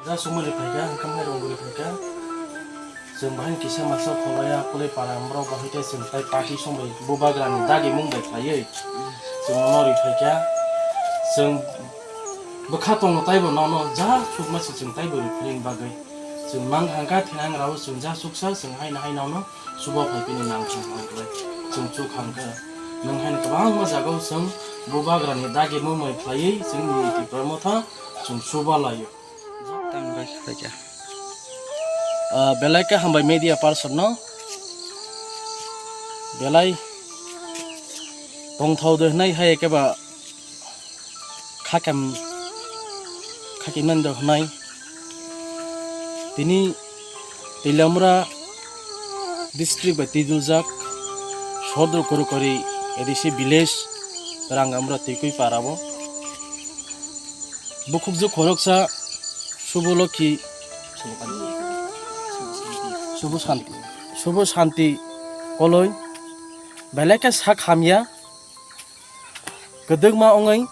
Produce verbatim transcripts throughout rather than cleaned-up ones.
Ja sumari phaikha, hwnkhe mairung guri phaikha. Chwng bahai kisa masa kholaiya, kulai para borok bahai tei chwng tai party song bai bubagrani dagimung bai khlaiwi chwng nono ri phaikha. Chwng bwkha tongo taibo nono ja sukma se chwng taibo ri philini bagwi. Chwng mang hangkha thinang rao chwng ja suksa chwng haino haino no suba phai pini nang thang ang khlai. Chwng chuk hangkha. Nwng haino kwbangma jagao chwng bubagrani dagimung bai khlaiwi chwngni Tipra Motha chwng suba laio. Tamni bai khe phaikha. Ah, belai khe hambai media person no. Belai tongthok de hwnwi hai khe ba khakem, khakemnani de hwnwi. Tini Twilamura district bai twiduljak Sordor Korokori A D C village Rangamura Twikwi para o. Bukhukjwk khoroksa Suboloki, Subo Santi, Subo Santi Koloi belai khe sak hamya, kwdwkma wngwi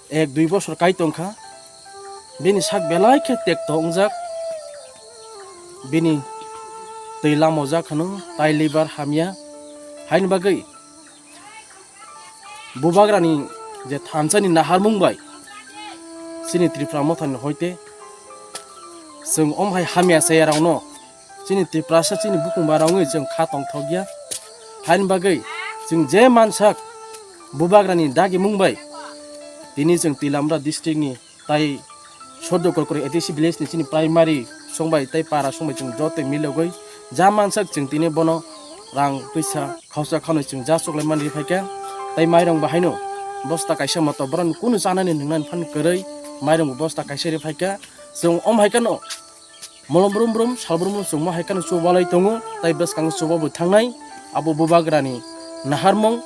ek dui bosor kai tongkha, bini sak belai khe tekto wngjak, bini twi lamojak hwno tai liver hamya, haini bagwi bubagrani je thansani naharmung bai chini Tripura Mothani hoite chwng om hai hamya chayarokno chini Tiprasa chini bukung barongwi chwng kha tongthokya. Haini bagwi chwng je mansak bubagrani dagimung bai tini chwng Twilamra district ni tai Sordor Korokori A D C village ni chini primary songbai tei para songbai chwng joto milogwi ja mansak chwng tini bono rang twisa khausa khanwi chwng ja choklai manwi phaikha. Tei mairung bo haino bosta kaisa moto borokni kunu chanani nwngnani phan kwrwi mairung bo bosta kaisa ri phaikha. Chwng om hai kheno molom brum brum sal brum brum chwngma hai kheno chubalai tongo, tei bwskango chuba bo thangnai. Abo bubagrani naharmung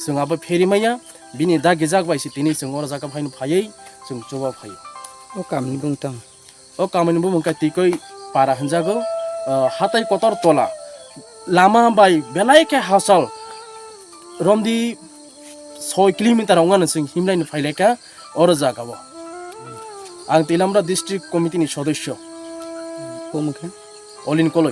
chwng abo pheri maya, bini dagijak bai se tini chwng oro jaga phaino phaiwi chwng chuba phaio. O kamni bumung tang? O kamni bumung khe Tikoi para hwnjago, ah, hatai kotor tola, lama bai belai khe hachal romdi soi kilometer wngmano chwng himlaino phailaikha oro jagao. Ang Twilamra district committee ni sodosyo. Bumung khe? Olin Koloi.